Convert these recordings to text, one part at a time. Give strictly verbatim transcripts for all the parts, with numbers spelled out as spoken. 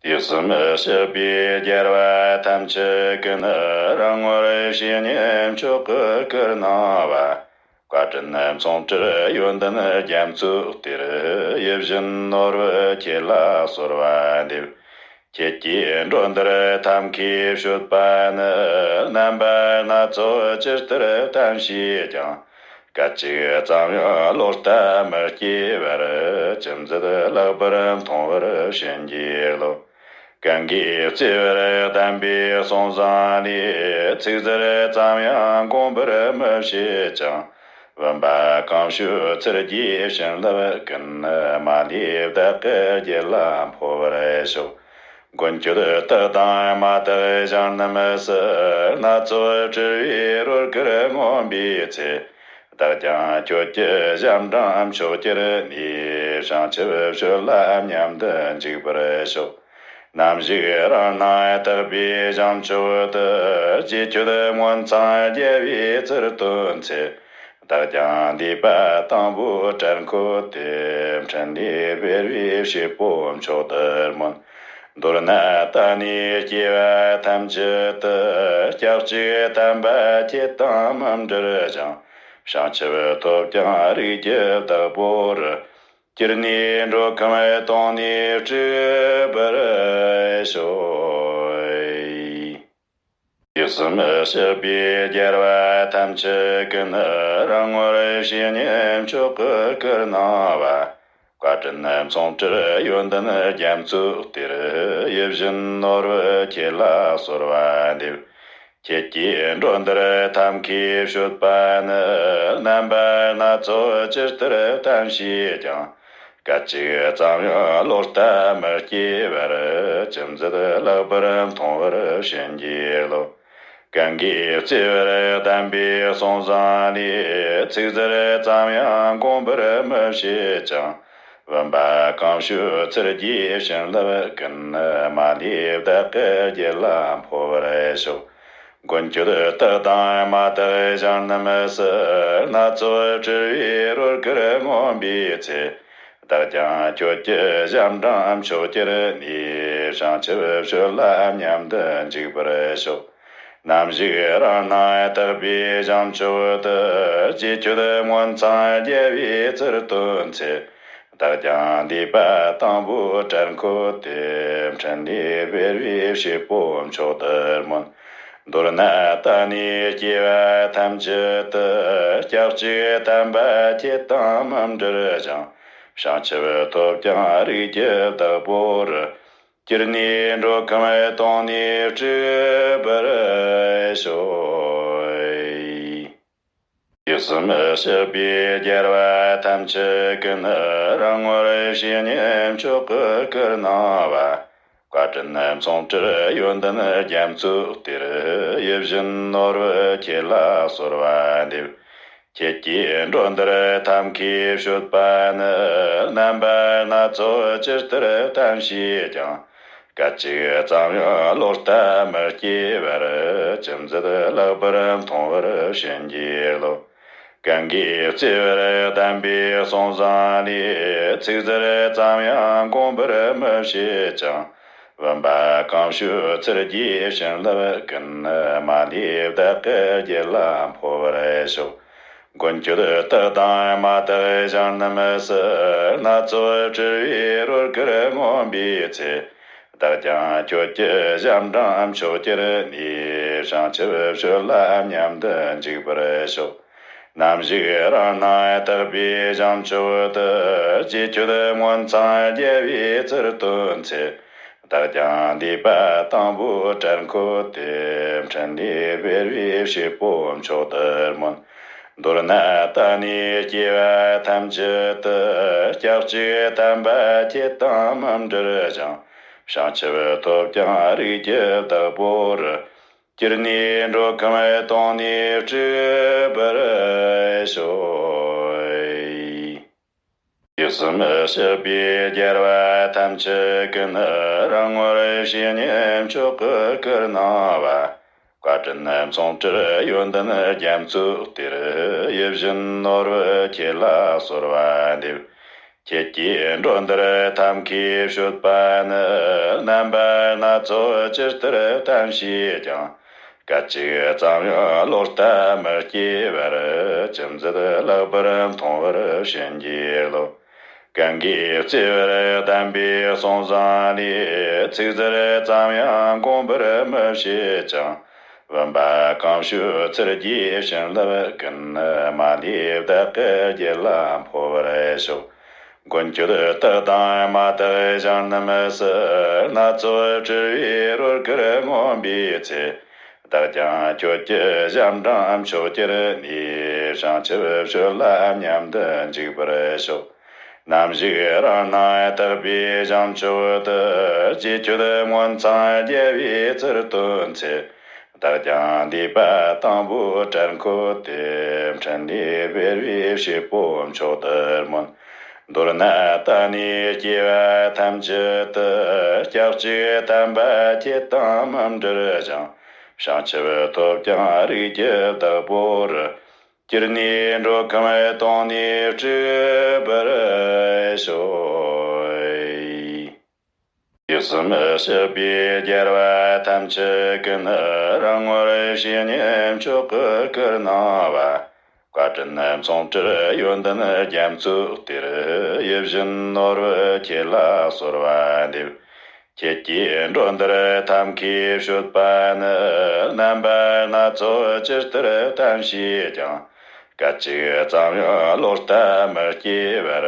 དུས་གསུམ་གཤེགས་པའི་རྒྱལ་བ་ཐམས་ཅད་ཀུན། རང་ངོར་བཞེས་ནས་མཆོག་གི་གུར་སྣང་བ། བཀའ་དྲིན་མཚུངས་བྲལ་ཡོན་ཏན་རྒྱ་མཚོའི་གཏེར། ཡིད་བཞིན་ནོར་བུ་ཁྱེད་ལ་གསོལ་བ་འདེབས། ཁྱེད་ཀྱི་འགྲོ་འདིར་ཐབས་མཁས་སྤྱོད་པ་ནི། རྣམ་པ་སྣ་ཚོགས་ཇི་ལྟར་བསྟན་བྱས་ཀྱང་། སྐད་ཅིག་ཙམ་ཡང་བློ་ལྟ་མི་སྐྱེ་བར། ཇི་མཛད་ལེགས་པར་མཐོང་བར་བྱིན་གྱིས་རློབས། གང་གིས་བརྩེ་བར་གདམས་པའི་གསུང་བཟང་ལས། ཚིག་ཟུར་ཙམ་ཡང་འགོངས་པར་མི་བྱེད་ཅིང་། བུམ་པ་གང་བྱོའི་ཚུལ་གྱིས་བྱིན་རླབས་ཀུན། མ་ལུས་བདག་གི་རྒྱུད་ལ་འཕོ་བར་ཤོག། མགོན་ཁྱོད་དག་དང་མ་དག་ཞིང་རྣམས་སུ། སྣ་ཚོགས་སྤྲུལ་པའི་རོལ་གར་མངོན་པའི་ཚེ། བདག་ཀྱང་ཁྱོད་ཀྱི་ཞབས་འབྲིང་མཆོག་གྱུར་ནས། བྱང་ཆུབ་སྤྱོད་ལ་མཉམ་དུ་འཇུག་པར་ཤོག། ནམ་ཞིག་རང་སྣང་དག་པའི་ཞིང་མཆོག་ཏུ། རྗེ་ཁྱོད་སྔོ་ཚང་རྒྱལ་བའི་ཚུལ་སྟོན་ཚེ། བདག་ཀྱང་འདུས་པ་དང་པོའི་བྲན་ཁོལ་ཏེ། འཕྲིན་ལས་སྤེལ་བའི་བྱེད་པོ་མཆོག་ཏུ་སྨོན། མདོར་ན་ད་ནི་སྐྱེ་བ་ཐམས་ཅད་དུ། སྐྱབས་གཅིག་དམ་པ་ཁྱེད་དང་མི་འབྲལ་ཞིང་། བྱང་ཆུབ་ཐོབ་ཀྱང་རིགས་ཀྱི་བདག་པོ་རུ། སྐྱུར་ནས་འགྲོ་ཁམས་སྟོང་ནས་སྤྲུགས་པར་ཤོག། དུས་གསུམ་གཤེགས་པའི་རྒྱལ་བ་ཐམས་ཅད་ཀུན། རང་ངོར་བཞེས་ནས་མཆོག་གི་གུར་སྣང་བ། བཀའ་དྲིན་མཚུངས་བྲལ་ཡོན་ཏན་རྒྱ་མཚོའི་གཏེར། ཡིད་བཞིན་ནོར་བུ་ཁྱེད་ལ་གསོལ་བ་འདེབས། ཁྱེད་ཀྱི་འགྲོ་འདིར་ཐབས་མཁས་སྤྱོད་པ་ནི། རྣམ་པ་སྣ་ཚོགས་ཇི་ལྟར་བསྟན་བྱས་ཀྱང་། སྐད་ཅིག་ཙམ་ཡང་བློ་ལྟ་མི་སྐྱེ་བར། ཇི་མཛད་ལེགས་པར་མཐོང་བར་བྱིན་གྱིས་རློབས། གང་གིས་བརྩེ་བར་གདམས་པའི་གསུང་བཟང་ལས། ཚིག་ཟུར་ཙམ་ཡང་འགོངས་པར་མི་བྱེད་ཅིང་། བུམ་པ་གང་བྱོའི་ཚུལ་གྱིས་བྱིན་རླབས་ཀུན། མ་ལུས་བདག་གི་རྒྱུད་ལ་འཕོ་བར་ཤོག། མགོན་ཁྱོད་དག་དང་མ་དག་ཞིང་རྣམས་སུ། སྣ་ཚོགས་སྤྲུལ་པའི་རོལ་གར་མངོན་པའི་ཚེ། བདག་ཀྱང་ཁྱོད་ཀྱི་ཞབས་འབྲིང་མཆོག་གྱུར་ནས། བྱང་ཆུབ་སྤྱོད་ལ་མཉམ་དུ་འཇུག་པར་ཤོག། ནམ་ཞིག་རང་སྣང་དག་པའི་ཞིང་མཆོག་ཏུ། རྗེ་ཁྱོད་སྔོ་ཚང་རྒྱལ་བའི་ཚུལ་སྟོན་ཚེ། བདག་ཀྱང་འདུས་པ་དང་པོའི་བྲན་ཁོལ་ཏེ། འཕྲིན་ལས་སྤེལ་བའི་བྱེད་པོ་མཆོག་ཏུ་སྨོན། མདོར་ན་ད་ནི་སྐྱེ་བ་ཐམས་ཅད་དུ། སྐྱབས་གཅིག་དམ་པ་ཁྱེད་དང་མི་འབྲལ་ཞིང་། བྱང་ཆུབ་ཐོབ་ཀྱང་རིགས་ཀྱི་བདག་པོ་རུ། སྐྱུར་ནས་འགྲོ་ཁམས་སྟོང་ནས་སྤྲུགས་པར་ཤོག། དུས་གསུམ་གཤེགས་པའི་རྒྱལ་བ་ཐམས་ཅད་ཀུན། རང་ངོར་བཞེས་ནས་མཆོག་གི་གུར་སྣང་བ། བཀའ་དྲིན་མཚུངས་བྲལ་ཡོན་ཏན་རྒྱ་མཚོའི་གཏེར། ཡིད་བཞིན་ནོར་བུ་ཁྱེད་ལ་གསོལ་བ་འདེབས། ཁྱེད་ཀྱི་འགྲོ་འདིར་ཐབས་མཁས་སྤྱོད་པ་ནི། རྣམ་པ་སྣ་ཚོགས་ཇི་ལྟར་བསྟན་བྱས་ཀྱང་། སྐད་ཅིག་ཙམ་ཡང་བློ་ལྟ་མི་སྐྱེ་བར། ཇི་མཛད་ལེགས་པར་མཐོང་བར་བྱིན་གྱིས་རློབས། གང་གིས་བརྩེ་བར་གདམས་པའི་གསུང་བཟང་ལས། ཚིག་ཟུར་ཙམ་ཡང་འགོངས་པར་མི་བྱེད་ཅིང་། བུམ་པ་གང་བྱོའི་ཚུལ་གྱིས་བྱིན་རླབས་ཀུན། མ་ལུས་བདག་གི་རྒྱུད་ལ་འཕོ་བར་ཤོག། མགོན་ཁྱོད་དག་དང་མ་དག་ཞིང་རྣམས་སུ། སྣ་ཚོགས་སྤྲུལ་པའི་རོལ་གར་མངོན་པའི་ཚེ། བདག་ཀྱང་ཁྱོད་ཀྱི་ཞབས་འབྲིང་མཆོག་གྱུར་ནས། བྱང་ཆུབ་སྤྱོད་ལ་མཉམ་དུ་འཇུག་པར་ཤོག། ནམ་ཞིག་རང་སྣང་དག་པའི་ཞིང་མཆོག་ཏུ། རྗེ་ཁྱོད་སྔོ་ཚང་རྒྱལ་བའི་ཚུལ་སྟོན་ཚེ། བདག་ཀྱང་འདུས་པ་དང་པོའི་བྲན་ཁོལ་ཏེ། འཕྲིན་ལས་སྤེལ་བའི་བྱེད་པོ་མཆོག་ཏུ་སྨོན། མདོར་ན་ད་ནི་སྐྱེ་བ་ཐམས་ཅད་དུ། སྐྱབས་གཅིག་དམ་པ་ཁྱེད་དང་མི་འབྲལ་ཞིང་། བྱང་ཆུབ་ཐོབ་ཀྱང་རིགས་ཀྱི་བདག་པོ་རུ། སྐྱུར་ནས་འགྲོ་ཁམས་སྟོང་ནས་སྤྲུགས་པར་ཤོག། དུས་གསུམ་གཤེགས་པའི་རྒྱལ་བ་ཐམས་ཅད་ཀུན། རང་ངོར་བཞེས་ནས་མཆོག་གི་གུར་སྣང་བ། བཀའ་དྲིན་མཚུངས་བྲལ་ཡོན་ཏན་རྒྱ་མཚོའི་གཏེར། ཡིད་བཞིན་ནོར་བུ་ཁྱེད་ལ་གསོལ་བ་འདེབས། ཁྱེད་ཀྱིས་འགྲོ་འདིར་ཐབས་མཁས་སྤྱོད་པ་ནི། རྣམ་པ་སྣ་ཚོགས་ཇི་ལྟར་བསྟན་བྱས་ཀྱང་། སྐད་ཅིག་ཙམ་ཡང་བློ་ལྟ་མི་སྐྱེ་བར། ཅི་མཛད་ལེགས་པར་མཐོང་བར་བྱིན་གྱིས་རློབས། གང་གིས་བརྩེ་བར་གདམས་པའི་གསུང་བཟང་ལས། ཚིག་ཟུར་ཙམ་ཡང་འགོང་བར་མི་བྱེད་ཅིང་། བུམ་པ་གང་བྱོའི་ཚུལ་གྱིས་བྱིན་རླབས་ཀུན། མ་ལུས་བདག་གི་རྒྱུད་ལ་འཕོ་བར་ཤོག། མགོན་ཁྱོད་དག་དང་མ་དག་ཞིང་རྣམས་སུ། སྣ་ཚོགས་འཁྲུལ་བའི་རོལ་གར་མངོན་པའི་ཚེ། བདག་ཀྱང་ཁྱོད་ཀྱི་ཞབས་འབྲིང་མཆོག་གྱུར་ནས། བྱང་ཆུབ་ཕྱོགས་ལ་མཉམ་དུ་འཇུག་པར་ཤོག། ནམ་ཞིག་རང་སྣང་དག་པའི་བྱང་ཕྱོགས་དུ། རྗེས་ཁྱོད་སྔོ་ཚང་རྒྱལ་བའི་ཚུལ་སྟོན་ཚེ། བདག་ཀྱང་འདུས་པ་དང་པོའི་བྲན་ཁོལ་ཏེ། འཕྲིན་ལས་སྤེལ་བའི་བྱེད་པོ་མཆོག་ཏུ་སྨོན། མདོར་ན་ད་ནི་སྐྱེ་བ་ཐམས་ཅད་དུ། སྐྱབས་གཅིག་དམ་པ་ཁྱེད་དང་མི་འབྲལ་ཞིང་། བྱང་ཆུབ་ཐོབ་ཀྱང་རིགས་ཀྱི་བདག་པོར། སྐྱུར་ནས་འགྲོ་ཁམས་སྟོང་ནས་སྤྲུགས་པར་ཤོག། དུས་གསུམ་གཤེགས་པའི་རྒྱལ་བ་ཐམས་ཅད་ཀུན། རང་ངོར་བྱས་ནས་མཆོག་གི་སྐུར་སྣང་བ། བཀའ་དྲིན་མཚུངས་བྲལ་ཡོན་ཏན་རྒྱ་མཚོའི་གཏེར། ཡིད་བཞིན་ནོར་བུ་ཁྱེད་ལ་གསོལ་བ་འདེབས། ཁྱེད་ཀྱིས་འགྲོ་འདིར་ཐབས་མཁས་སྤྱོད་པ་ནི། རྣམ་པ་སྣ་ཚོགས་ཇི་ལྟར་བསྟན་བྱས་ཀྱང་། སྐད་ཅིག་ཙམ་ཡང་བློ་ལྟ་མི་སྐྱེ་བར།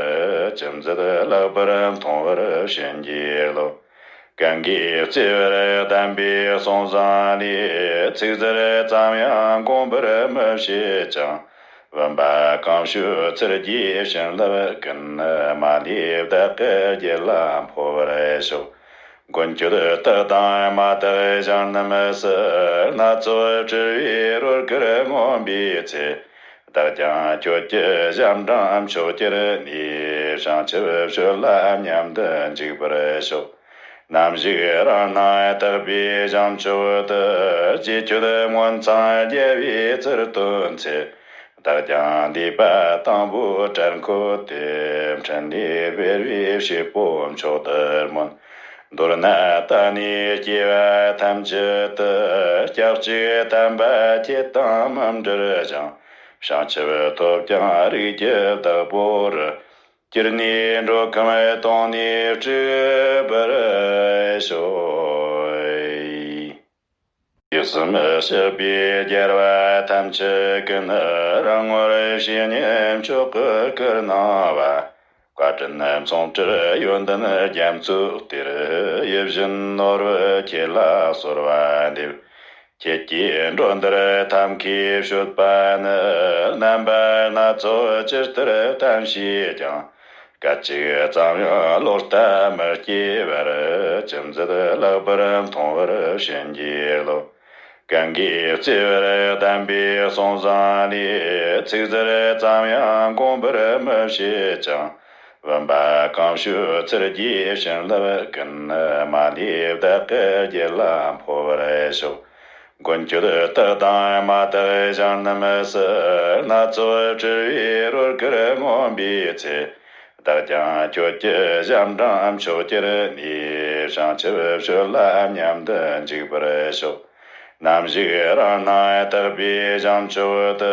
ཅི་མཛད་ལེགས་པར་མཐོང་བར་བྱིན་གྱིས་རློབས། གང་གིས་བརྩེ་བར་གདམས་པའི་གསུང་བཟང་ལས། ཚིག་ཟུར་ཙམ་ཡང་འགོང་བར་མི་བྱེད་ཅིང་། བུམ་པ་གང་བྱོའི་ཚུལ་གྱིས་བྱིན་རླབས་ཀུན། མ་ལུས་བདག་གི་རྒྱུད་ལ་འཕོ་བར་ཤོག། མགོན་ཁྱོད་དག་དང་མ་དག་ཞིང་རྣམས་སུ། སྣ་ཚོགས་འཁྲུལ་བའི་རོལ་གར་མངོན་པའི་ཚེ། བདག་ཀྱང་ཁྱོད་ཀྱི་ཞབས་འབྲིང་མཆོག་གྱུར་ནས། བྱང་ཆུབ་ཕྱོགས་ལ་མཉམ་དུ་འཇུག་པར་ཤོག། ནམ་ཞིག་རང་སྣང་དག་པའི་བྱང་ཕྱོགས་དུ། རྗེས་ཁྱོད་སྔོ་ཚང་རྒྱལ་བའི་ཚུལ་སྟོན་ཚེ། བདག་ཀྱང་འདུས་པ་དང་པོའི་བྲན་ཁོལ་ཏེ། འཕྲིན་ལས་སྤེལ་བའི་བྱེད་པོ་མཆོག་ཏུ་སྨོན། མདོར་ན་ད་ནི་སྐྱེ་བ་ཐམས་ཅད་དུ། སྐྱབས་གཅིག་དམ་པ་ཁྱེད་དང་མི་འབྲལ་ཞིང་། བྱང་ཆུབ་ཐོབ་ཀྱང་རིགས་ཀྱི་བདག་པོར། སྐྱུར་ནས་འགྲོ་ཁམས་སྟོང་ནས་སྤྲུགས་པར་ཤོག། དུས་གསུམ་གཤེགས་པའི་རྒྱལ་བ་ཐམས་ཅད་ཀུན། རང་ངོར་བྱས་ནས་མཆོག་གི་སྐུར་སྣང་བ། བཀའ་དྲིན་མཚུངས་བྲལ་ཡོན་ཏན་རྒྱ་མཚོའི་གཏེར། ཡིད་བཞིན་ནོར་བུ་ཁྱེད་ལ་གསོལ་བ་འདེབས། ཁྱེད་ཀྱིས་འགྲོ་འདིར་ཐབས་མཁས་སྤྱོད་པ་ནི། རྣམ་པ་སྣ་ཚོགས་ཇི་ལྟར་བསྟན་བྱས་ཀྱང་། སྐད་ཅིག་ཙམ་ཡང་བློ་ལྟ་མི་སྐྱེ་བར། ཅི་མཛད་ལེགས་པར་མཐོང་བར་བྱིན་གྱིས་རློབས། གང་གིས་བརྩེ་བར་གདམས་པའི་གསུང་བཟང་ལས། ཚིག་ཟུར་ཙམ་ཡང་འགོང་བར་མི་བྱེད་ཅིང་། བུམ་པ་གང་བྱོའི་ཚུལ་གྱིས་བྱིན་རླབས་ཀུན། མ་ལུས་བདག་གི་རྒྱུད་ལ་འཕོ་བར་ཤོག། མགོན་ཁྱོད་དག་དང་མ་དག་ཞིང་རྣམས་སུ། སྣ་ཚོགས་འཁྲུལ་བའི་རོལ་གར་མངོན་པའི་ཚེ། བདག་ཀྱང་ཁྱོད་ཀྱི་ཞབས་འབྲིང་མཆོག་གྱུར་ནས། བྱང་ཆུབ་ཕྱོགས་ལ་མཉམ་དུ་འཇུག་པར་ཤོག། ནམ་ཞིག་རང་སྣང་དག་པའི་བྱང་ཕྱོགས་དུ།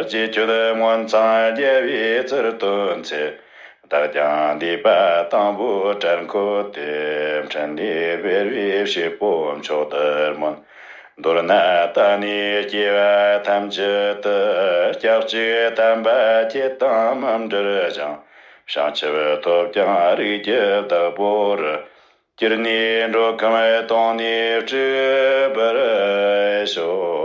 རྗེས་ཁྱོད་སྔོ་ཚང་རྒྱལ་བའི་ཚུལ་སྟོན་ཚེ། བདག་ཀྱང་འདུས་པ་དང་པོའི་བྲན་ཁོལ་ཏེ། འཕྲིན་ལས་སྤེལ་བའི་བྱེད་པོ་མཆོག་ཏུ་སྨོན། མདོར་ན་ད་ནི་སྐྱེ་བ་ཐམས་ཅད་དུ། སྐྱབས་གཅིག་དམ་པ་ཁྱེད་དང་མི་འབྲལ་ཞིང་། བྱང་ཆུབ་ཐོབ་ཀྱང་རིགས་ཀྱི་བདག་པོར། སྐྱུར་ནས་འགྲོ་ཁམས་སྟོང་ནས་སྤྲུགས་པར་ཤོག།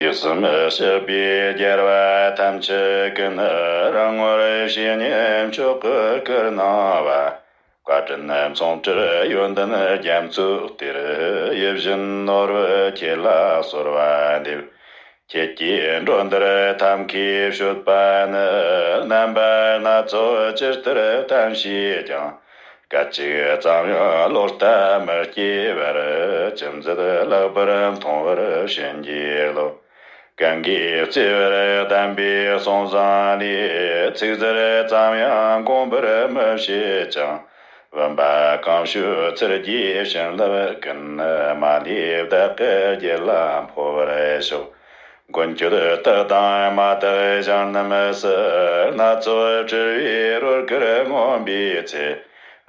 དུས་གསུམ་གཤེགས་པའི་རྒྱལ་བ་ཐམས་ཅད་ཀུན། རང་ངོར་བྱས་ནས་མཆོག་གི་སྐུར་སྣང་བ། བཀའ་དྲིན་མཚུངས་བྲལ་ཡོན་ཏན་རྒྱ་མཚོའི་གཏེར། ཡིད་བཞིན་ནོར་བུ་ཁྱེད་ལ་གསོལ་བ་འདེབས། ཁྱེད་ཀྱིས་འགྲོ་འདིར་ཐབས་མཁས་སྤྱོད་པ་ནི། རྣམ་པ་སྣ་ཚོགས་ཇི་ལྟར་བསྟན་བྱས་ཀྱང་། སྐད་ཅིག་ཙམ་ཡང་བློ་ལྟ་མི་སྐྱེ་བར། ཅི་མཛད་ལེགས་པར་མཐོང་བར་བྱིན་གྱིས་རློབས། གང་གིས་བརྩེ་བར་གདམས་པའི་གསུང་བཟང་ལས། ཚིག་ཟུར་ཙམ་ཡང་འགོངས་པར་མི་བྱེད་ཅིང་། བུམ་པ་གང་བྱོའི་ཚུལ་གྱིས་བྱིན་རླབས་ཀུན། མ་ལུས་བདག་གི་རྒྱུད་ལ་འཕོ་བར་ཤོག། མགོན་ཁྱོད་རྟག་དང་མ་དག་ཞིང་རྣམས་སུ། སྣ་ཚོགས་སྤྲུལ་པའི་རོལ་གར་མངོན་པའི་ཚེ།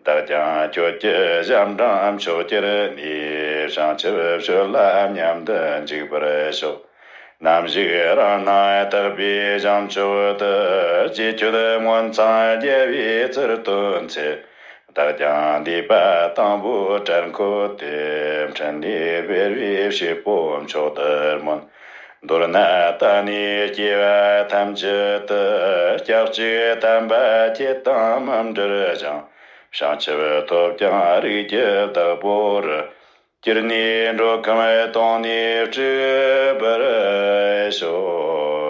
བདག་ཀྱང་ཁྱོད་ཀྱི་ཞབས་འབྲིང་མཆོག་གྱུར་ནས། བྱང་ཆུབ་སྤྱོད་ལ་མཉམ་དུ་འཇུག་པར་ཤོག། ནམ་ཞིག་རང་སྣང་དག་པའི་ཞིང་མཆོག་ཏུ། རྗེས་ཁྱོད་སྔོན་ཚང་རྒྱལ་བའི་ཚུལ་སྟོན་ཚེ། བདག་ཀྱང་འདས་པ་དང་པོའི་བྲན་ཁོལ་ཏེ། འཕྲིན་ལས་སྤེལ་བའི་བྱེད་པོ་མཆོག་ཏུ་སྨོན། མདོར་ན་ད་ནི་སྐྱེ་བ་ཐམས་ཅད་དུ། སྐྱབས་གཅིག་དམ་པ་ཁྱེད་དང་མི་འབྲལ་ཞིང་། བྱང་ཆུབ་ཐོབ་ཀྱང་རིགས་ཀྱི་བདག་པོ་རུ། སྐྱེ་གནས་འགྲོ་ཁམས་སྟོང་ནས་སྤྲུལ་པར་ཤོག།